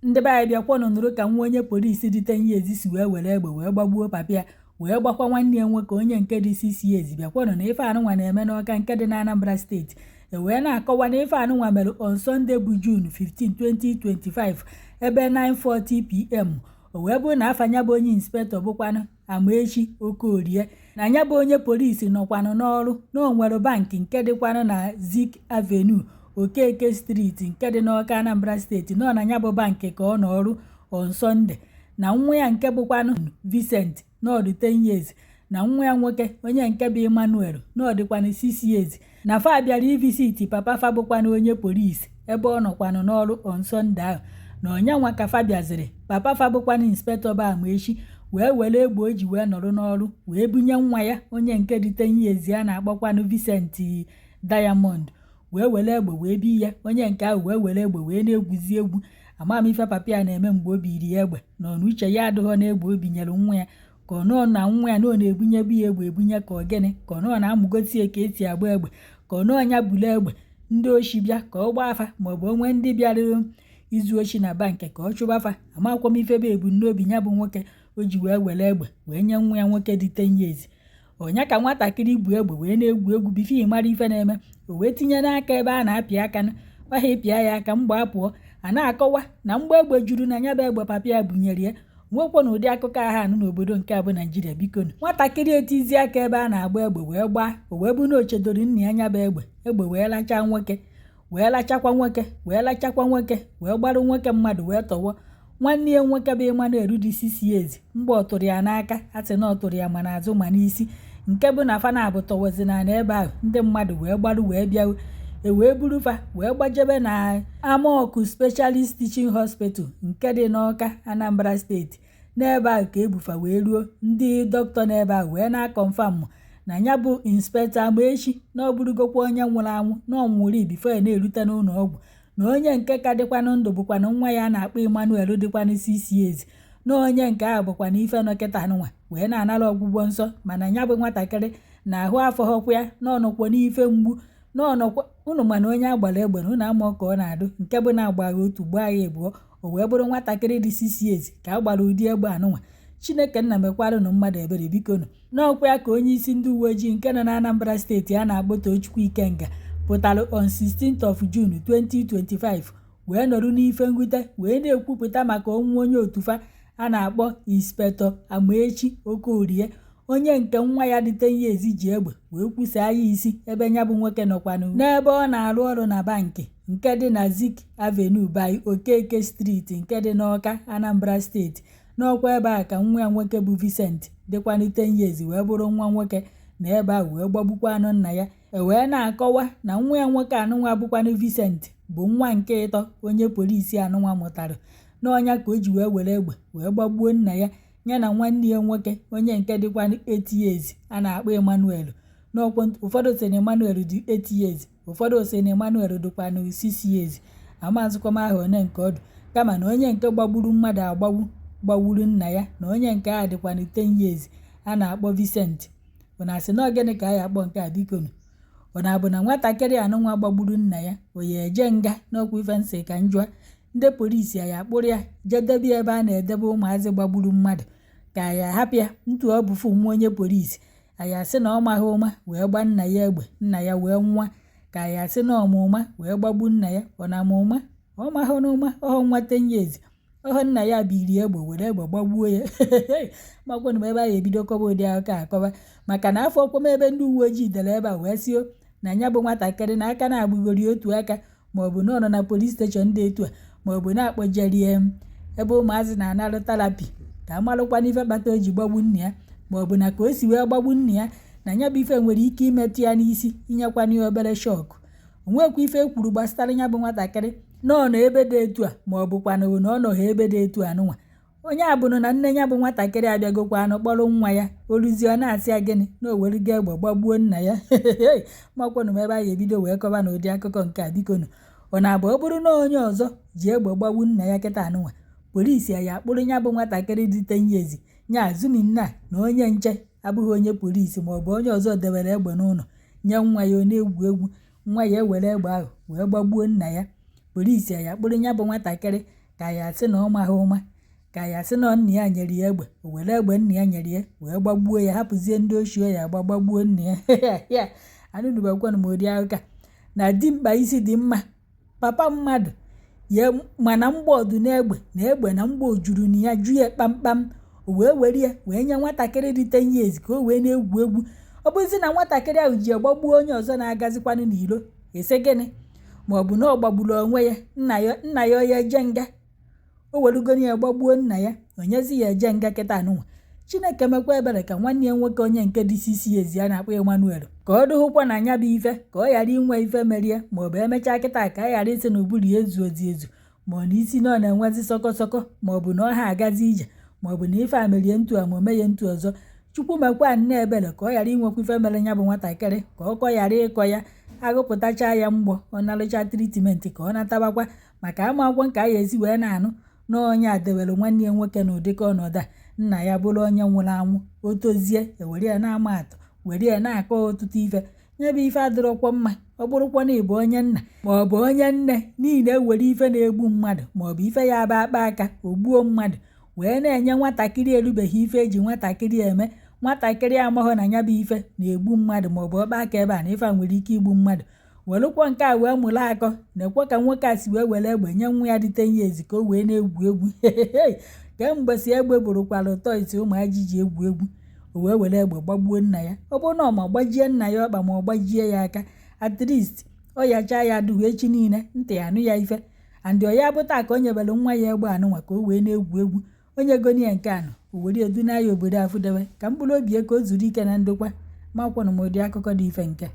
Ndị be anyị, bịakwanụ nụrụ ka nwa onye polisi dị 10 years si wee were egbe wee gbagbuo papa ya, wee gbakwa nwanne ya nwoke, onye nke dị 6 years. Bịakwanụ na ife anụnwa na-eme n'Ọka nke dị na Anambra Steeti. E wee na-akọwa na ife anụnwa mere on Sunday bụ June 15, 2025, ebe 9:40 p.m. O wee bụrụ na afa ya bụ onye inspector bụkwanụ Amaechi Okorie, na ya bụ onye polisi nọkwanụ n'ọrụ na o nwere bankị nke dịkwanụ na Zik Avenue, Okeke Street, nke dị n'Ọka, Anambra Steeti. Nọ na ya bụ bankị ka ọ nọ ọrụ on Sunday, na nwa ya nke bụkwanụ Vincent nọọdụ 10 years, na nwa ya nwoke, onye nke bụ Emmanuel, nọọdụkwanụ 6 years, na fa bịara ivisit papa fa bụkwanụ onye polisi ebe ọ nọkwanụ n'ọrụ on Sunday ahụ. Na onyanwa ka fa bịaziri, papa fa bụkwanụ inspector bụ Amaechi wee were egbe o ji wee nọrọ n'ọrụ wee bunye nwa ya, onye nke dị 10 years a na-akpọkwanụ Vincent Diamond, wee were egbe wee bi ya. Onye nke ahụ wee were egbe wee na-egwuzi egwu. Ama m ife papa ya na-eme mgbe o biri ya egbe na ọna uche ya adịghọ n'egbe o binyere nwa ya, ka ọ nọọ na nwa ya na ọ na-ebunyebu ya egbe ebunye, ka ọ gịnị, ka ọ nọọ na-amụgosi ya ka esi agba egbe, ka ọ nọọ nya bulu egbe ndị oshi bịa ka ọ gbaa afa, maọbụ onwe ndị bịara izu oshi na bankị ka ọ chụba afa. Amakwa m ife bụ ebumnobi ya bụ nwoke o ji wee were egbe wee nye nwa ya nwoke dị 10 years. Ọnya ka nwatakịrị bu egbe wee na-egwu egwu. Before ị mara ife na-eme, o wee tinye n'aka ebe a na-apị aka, ọha ịpịa ya aka mgbe a pụọ. A na-akọwa na mgbe egbe juru na ya bụ egbe papa ya bunyere ya. Nwekwa na ụdị akụkọ ahụ anụ n'obodo nke a bụ Naijiria. Biko, nwatakịrị etizi aka ebe a na-agba egbe wee gbaa, o wee bụ na o chedoro nna ya nya bụ egbe. Egbe wee lachaa nwoke, wee lachakwa nwoke, wee lachakwa nwoke, wee gbarụ nwoke mmadụ, wee tọwọ nwanne ya nwoke bụ Emmanuel dị 6 years. Mgbe ọ tụrụ ya n'aka, a sị na ọ tụrụ ya ma n'azụ ma n'isi, nke bụ na fana abụ tọwọzi na ebe ahụ. Ndị mmadụ wee gbarụ wee bịa, e wee buru fa wee gbajebe na Amaọkụ Specialist Teaching Hospital nke dị n'Ọka, Anambra Steeti. N'ebe ahụ ka ebufa wee ruo, ndị dọkịta n'ebe ahụ wee na-aconfirm na ya bụ inspector Amaechi na ọ bụrụgokwa onye nwụrụ anwụ, na ọ nwụrụ before ya na-erute n'ụlọ ọgwụ, na onye nke ka dịkwanụ ndụ bụkwanụ nwa ya na-akpọ Emmanuel dịkwanụ 6 years, na onye nke ahụ bụkwanụ ife nọ kịta nụnwa wee na-anara ọgwụgwọ nsọ. Mana ya bụ nwatakịrị na ahụ afọghọkwa ya, na ọnọkwa n'ife mgbu n'ọnọkwa unu. Mana onye agbara egbe na unu ama ka ọ na-adụ, nke bụ na agbaghị otu, gbaa ya abụọ, o wee bụrụ nwatakịrị dị 6 years ka a gbara ụdị egbe anụnwa. Chineke nna, mekwarụnụ mmadụ ebere, bikonu. N'ọkwa ya ka onye isi ndị uwe ojii nke nọ na Anambra Steeti a na-akpọ Tochukwu Ikenga pụtara on 16th of June 2025 wee nọrọ n'ife mwute wee na-ekwupụta maka ọnwụ onye otufa a na-akpọ Inspector Amaechi Okorie, onye nke nwa ya dị 10 years ji egbe wee kwusaa ya isi ebe ya bụ nwoke nọkwanụ n'ebe ọ na-arụ ọrụ na bankị nke dị na Zik Avenue by Okeke Street nke dị n'Ọka, Anambra Steeti. N'ọkwa ebe a ka nwa ya nwoke bụ Vincent dịkwanụ 10 years wee bụrụ nwa nwoke na ebe ahụ wee gbagbukwa anụ nna ya. E wee na-akọwa na nwa ya nwoke anụnwa bụkwanụ Vincent bụ nwa nke ịtọ onye polisi anụnwa mụtara. N'ọnya ka o ji wee were egbe wee gbagbuo nna ya, ya na nwanne ya nwoke, onye nke dịkwanụ 8 years a na-akpọ Emmanuel. N'ọkwa ụfọdụ sị na Emmanuel dị 8 years, ụfọdụ sị na Emmanuel dịkwanụ 6 years. Amazịkwa m aha one nke ọdụ, kama na onye nke gbagburu mmadụ agbagbu, gbagburu nna ya, na onye nke ahụ dịkwanụ 10 years a na-akpọ Vincent. Bụ na asị na ogene ka a ya akpọ nke a? Bikonu, ọ na-abụ na nwatakịrị anụnwa gbagburu nna ya, o ya eje nga? N'ọkwa ife nsị ka njụa, ndị polisi ya akpụrụ ya jedebe ya ebe a na-edebe ụmụazị gbagburu mmadụ, ka ya hapụ ya ntu ọ bụfu nwa onye polisi? Anyị asị na ọ maghị ụma wee gbaa nna ya egbe, nna ya wee nwa, ka anyị asị na ọmụma wee gbagbu nna ya? Ọ na ama ụma? Ọ mahụ n'ụma ọhụ nwa 10 years ọhụ nna ya biri egbe, were egbe gbagbuo ya. Makwanụ m ebe a ebido kọba ụdị akụkọ akọba, maka na afọ ọkwọm ebe ndị uwe ojii dere ebe a wee sio na ya bụ nwatakịrị na aka na-agbụgori otu aka, maọbụ na ọ nọ na police station dị etu a, maọbụ na-akpọjerie ebe ụmụazị na-analụ therapy ka amalụkwana ife kpata o ji gbagbu nna ya, maọbụ na ka o si wee gbagbu nna ya, na ya bụ ife nwere ike imetụ ya n'isi, inyekwana ya obere shock. Onwekwa ife e kwuru gbasara ya bụ nwatakịrị nọọ nọ ebe dị etu a, ma ọ bụkwanụ na ọ nọghị ebe dị etu a nụnwa. Onye abụnụ na nne ya bụ nwatakịrị abịagokwa anụ kpọrọ nwa ya oluzie, ọ na-asị ya gịnị, na o werugo egbe gbagbuo nna ya. Makwanụ m ebe a ga-ebido wee kọba na ụdị akụkọ nke a. Bikonu, ọ na-abụ ọ bụrụ na onye ọzọ ji egbe gbagbu nna ya kịta anụnwa, polisi ya akpụrụ ya bụ nwatakịrị dị 10 years nya azụminna na onye nche abụghị onye polisi, maọbụ onye ọzọ debere egbe n'ụlọ nye nwa ya, ọ na-egwu egwu, nwa ya ewere egbe ahụ wee gbagbuo nna ya, polisi ya akpụrụ ya bụ nwatakịrị? Ka ya asị na ọ maghị ụma, ka ya asị na nna ya nyere ya egbe, o were egbe nna ya nyere ya wee gbagbuo ya, hapụzie ndị oshi ya agba gbagbuo nna ya. Anụnubekwanụ m ụdị akụkọ a na dimkpa isi dị mma. Papa mmadụ ya mana mgbọdụ n'egbe na egbe na mgbọ juru na ya, ju ya kpamkpam, o wee were ya wee nye nwatakịrị dị 10 years ka o wee na-egwu egwu. Ọ bụzi na nwatakịrị ahụ ji gbagbuo onye ọzọ na-agazikwanụ n'ilo, esi gịnị? Ma ọ bụ na ọ gbagburu onwe ya, nna ya, nna ya ya eje nga? O werugoro ya gbagbuo nna ya, onyezi ya eje nga kịta anụnwa. Chineke mekwa ebere ka nwanne ya nwoke, onye nke dị 6 years a na-akpọ Emmanuel, ka ọ dụhụkwa na anya bụ ife, ka ọ ghara inwe ife merie, ma ọ bụ emechaa kịta ka a ghara isi na ụbụrụ ya ezu ozi ezu, ma ọ na isi na ọ na-enwezi sọkọsọkọ, ma ọ bụ na ọ ha agazi ije, ma ọ bụ na ife a merie ntu a ma o meghe ntu ọzọ. Chukwu mekwa nne ebere ka ọ ghara inwekwa ife mere ya bụ nwatakịrị, ka ọkọ ghara ịkọ ya, agụpụtacha ya mgbọ, ọ narụcha treatment, ka ọ natabakwa, maka ama akwụkwọ nke a ya esi wee na-anụ na onye a dewere nwanne ya nwoke na ụdịka ọnọdụ a, nna ya bụrụ onye nwụrụ anwụ. O tozie, ewere ya na-ama atụ, were ya na-akọ ọtụtụ ife. Nye bụ ife adịrọkwọ mma. Ọ bụrụkwa na ịbụ onye nna ma ọ bụ onye nne n'ihi na ewere ife na-egbu mmadụ, ma ọ bụ ife ya aba akpa aka o gbuo mmadụ, wee na-enye nwatakịrị erubeghị ife eji nwatakịrị eme, nwatakịrị amaghọ na ya bụ ife na-egbu mmadụ, ma ọ bụ ọkpa aka ebe a na ife a nwere ike igbu mmadụ, welụkwọ nke a wee mụrụ akọ. Na-ekwe ka nwoke a si wee were egbe nye nwa ya dị 10 years ka o wee na-egwu egwu. Kemgbe si egbe bụrụkwara ụtọ isi ụmụaji ji egwu egwu, o wee were egbe gbagbuo nna ya. Ọ bụrụ na ọ ma gbajie nna ya ọkpa ma ọ gbajie ya aka, at least ọ yacha ya adụghị echi niile ntị anụ ya ife. And ọ ya bụ taa ka o nyebere nwa ya egbe anụnwa ka o wee na-egwu egwu, onye goni ya nke anọ, o were eduna ya obodo afụdebe ka mkpụrụ obi ya ka o zuru ike na ndokwa. Makwanụ m ụdị akụkọ dị ife nke.